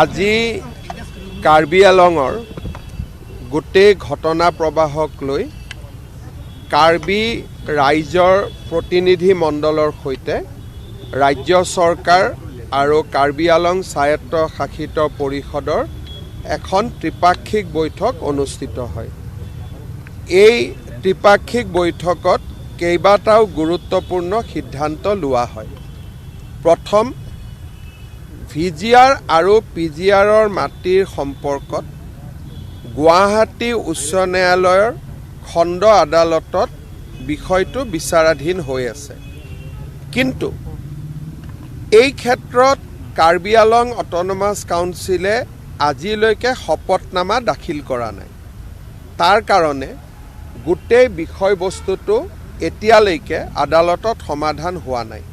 আজি কাৰ্বি আলঙৰ গোটেই ঘটনা প্ৰবাহক লৈ কাৰ্বি ৰাইজৰ প্ৰতিনিধি মণ্ডলৰ সৈতে ৰাজ্য চৰকাৰ আৰু কাৰ্বি আলং স্বায়ত্ত শাসিত পৰিষদৰ এখন ত্ৰিপাক্ষিক বৈঠক অনুষ্ঠিত হয়। এই ত্ৰিপাক্ষিক বৈঠকত কেইবাটাও গুৰুত্বপূৰ্ণ সিদ্ধান্ত লোৱা হয়। প্ৰথম, ভিজিআৰ আৰু পিজিআৰৰ মাটিৰ সম্পৰ্কত গুৱাহাটী উচ্চ ন্যায়ালয়ৰ খণ্ড আদালতত বিষয়টো বিচাৰাধীন হৈ আছে, কিন্তু এই ক্ষেত্ৰত কাৰ্বি আলং অট'নমাছ কাউন্সিলে আজিলৈকে শপতনামা দাখিল কৰা নাই। তাৰ কাৰণে গোটেই বিষয়বস্তুটো এতিয়ালৈকে আদালতত সমাধান হোৱা নাই।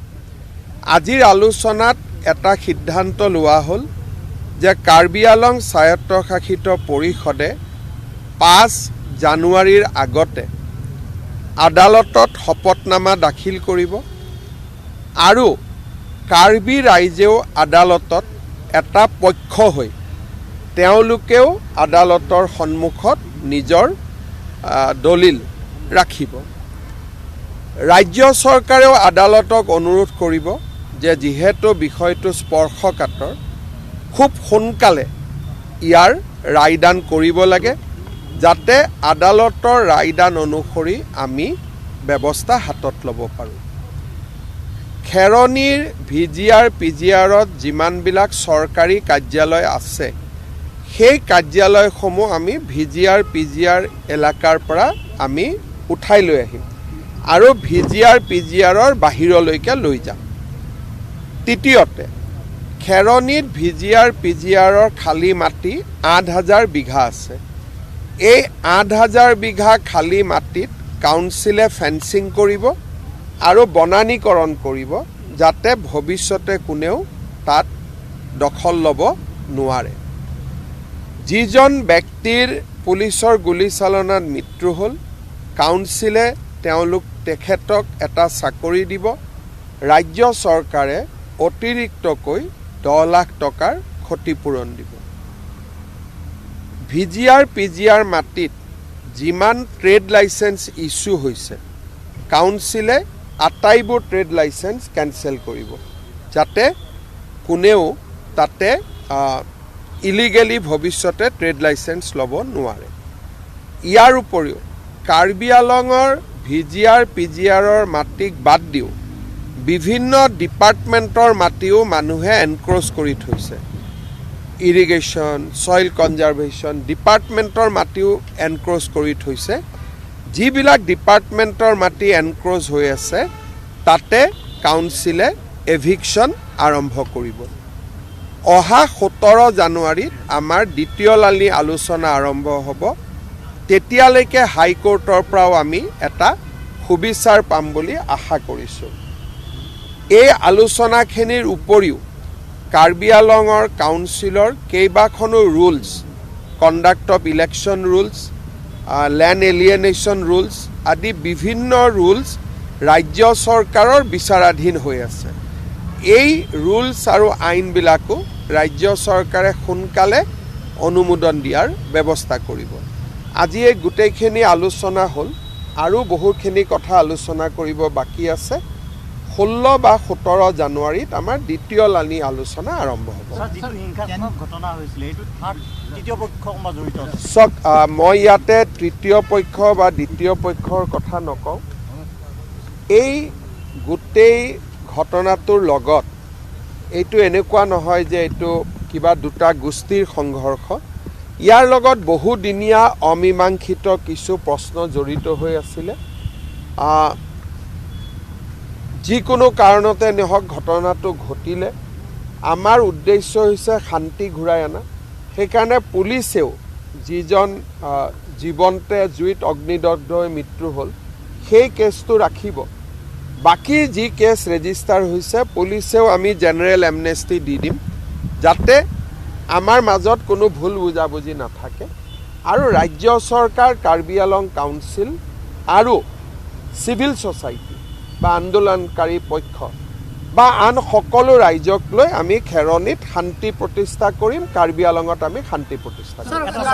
আজিৰ আলোচনাত এটা সিদ্ধান্ত লোৱা হ'ল যে কাৰ্বি আলং স্বায়ত্তশাসিত পৰিষদে 5 জানুৱাৰীৰ আগতে আদালতত শপতনামা দাখিল কৰিব আৰু কাৰ্বি ৰাইজেও আদালতত এটা পক্ষ হৈ তেওঁলোকেও আদালতৰ সন্মুখত নিজৰ দলিল ৰাখিব। ৰাজ্য চৰকাৰেও আদালতক অনুৰোধ কৰিব যে যিহেতু বিষয়টো স্পৰ্শকাতৰ, খুব সোনকালে ইয়াৰ ৰায়দান কৰিব লাগে, যাতে আদালতৰ ৰায়দান অনুসৰি আমি ব্যৱস্থা হাতত ল'ব পাৰোঁ। খেৰণিৰ ভিজিআৰ পিজিআৰত যিমানবিলাক চৰকাৰী কাৰ্যালয় আছে, সেই কাৰ্যালয়সমূহ আমি ভিজিআৰ পিজিআৰ এলেকাৰ পৰা আমি উঠাই লৈ আহিম আৰু ভিজিআৰ পিজিআৰৰ বাহিৰলৈকে লৈ যাম। তৃতীয়তে, খেৰণিত ভিজিআৰ পিজিআৰৰ খালী মাটি 8000 বিঘা আছে। এই 8000 বিঘা খালী মাটিত কাউন্সিলে ফেন্সিং কৰিব আৰু বনানীকৰণ কৰিব, যাতে ভৱিষ্যতে কোনেও তাত দখল ল'ব নোৱাৰে। যিজন ব্যক্তিৰ পুলিচৰ গুলীচালনাত মৃত্যু হ'ল, কাউন্সিলে তেখেতক এটা চাকৰি দিব। ৰাজ্য চৰকাৰে অতিৰিক্তকৈ 10 লাখ টকাৰ ক্ষতিপূৰণ দিব। ভিজিআৰ পিজিআৰ মাটিত যিমান ট্ৰেড লাইচেঞ্চ ইছ্যু হৈছে, কাউন্সিলে আটাইবোৰ ট্ৰেড লাইচেঞ্চ কেঞ্চেল কৰিব, যাতে কোনেও তাতে ইলিগেলি ভৱিষ্যতে ট্ৰেড লাইচেঞ্চ ল'ব নোৱাৰে। ইয়াৰ উপৰিও কাৰ্বি আলঙৰ ভিজিআৰ পিজিআৰৰ মাটিক বাদ দিও বিভিন্ন ডিপাৰ্টমেণ্টৰ মাটিও মানুহে এনক্ৰ'চ কৰি থৈছে। ইৰিগেশ্যন, ছইল কনজাৰ্ভেশ্যন ডিপাৰ্টমেণ্টৰ মাটিও এনক্ৰ'চ কৰি থৈছে। যিবিলাক ডিপাৰ্টমেণ্টৰ মাটি এনক্ৰ'চ হৈ আছে, তাতে কাউন্সিলে এভিকশ্যন আৰম্ভ কৰিব। অহা 17 জানুৱাৰীত আমাৰ দ্বিতীয় লানি আলোচনা আৰম্ভ হ'ব। তেতিয়ালৈকে হাইকোৰ্টৰ পৰাও আমি এটা সুবিচাৰ পাম বুলি আশা কৰিছোঁ। এই আলোচনাখিনিৰ উপৰিও কাৰ্বি আলঙৰ কাউন্সিলৰ কেইবাখনো rules, conduct of election rules, land alienation rules আদি বিভিন্ন ৰুলছ ৰাজ্য চৰকাৰৰ বিচাৰাধীন হৈ আছে। এই ৰুলছ আৰু আইনবিলাকো ৰাজ্য চৰকাৰে সোনকালে অনুমোদন দিয়াৰ ব্যৱস্থা কৰিব। আজি এই গোটেইখিনি আলোচনা হ'ল আৰু বহুখিনি কথা আলোচনা কৰিব বাকী আছে। 16 বা 17 জানুৱাৰীত আমাৰ দ্বিতীয় লানি আলোচনা আৰম্ভ হ'ব। চাওক, মই ইয়াতে তৃতীয় পক্ষ বা দ্বিতীয় পক্ষৰ কথা নকওঁ। এই গোটেই ঘটনাটোৰ লগত এইটো এনেকুৱা নহয় যে এইটো কিবা দুটা গোষ্ঠীৰ সংঘৰ্ষ। ইয়াৰ লগত বহুদিনীয়া অমীমাংসিত কিছু প্ৰশ্ন জড়িত হৈ আছিলে। যিকোনো কাৰণতে নহওক ঘটনাটো ঘটিলে। আমাৰ উদ্দেশ্য হৈছে শান্তি ঘূৰাই অনা। সেইকাৰণে পুলিচেও যিজন জীৱন্তে জুইত অগ্নিদগ্ধ হৈ মৃত্যু হ'ল, সেই কেছটো ৰাখিব। বাকী যি কেছ ৰেজিষ্টাৰ হৈছে, পুলিচেও আমি জেনেৰেল এমনেষ্টি দি দিম, যাতে আমাৰ মাজত কোনো ভুল বুজাবুজি নাথাকে। আৰু ৰাজ্য চৰকাৰ, কাৰ্বি আলং কাউন্সিল আৰু চিভিল ছ'চাইটি বা আন্দোলনকাৰী পক্ষ বা আন সকলো ৰাইজক লৈ আমি খেৰণিত শান্তি প্ৰতিষ্ঠা কৰিম। কাৰ্বি আলঙত আমি শান্তি প্ৰতিষ্ঠা কৰিম। স্যাৰ,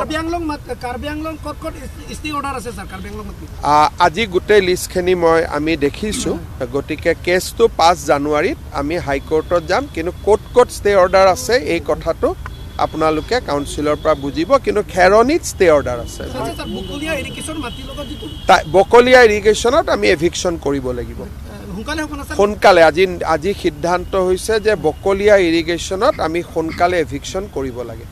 কাৰ্বি আংলং ক'ত ক'ত ষ্টে অৰ্ডাৰ আছে স্যাৰ, কাৰ্বি আংলং মাটি? আজি গোটেই লিষ্টখিনি আমি দেখিছোঁ। গতিকে কেছটো 5 জানুৱাৰীত আমি হাইকোৰ্টত যাম। কিন্তু ক'ত ক'ত ষ্টে অৰ্ডাৰ আছে, এই কথাটো আপোনালোকে কাউন্সিলৰ পৰা বুজিব। কিন্তু খেৰণিত ষ্টে অৰ্ডাৰ আছে। স্যাৰ, স্যাৰ, বকলীয়া ইৰিগেশ্যন মাটিৰ লগত যিটো বকলীয়া ইৰিগেশ্যনত আমি এভিকশ্যন কৰিব লাগিব। সোনকালে হ'ব না স্যাৰ? সোনকালে। আজি সিদ্ধান্ত হৈছে যে বকলীয়া ইৰিগেশ্যনত আমি সোনকালে এভিকশ্যন কৰিব লাগে।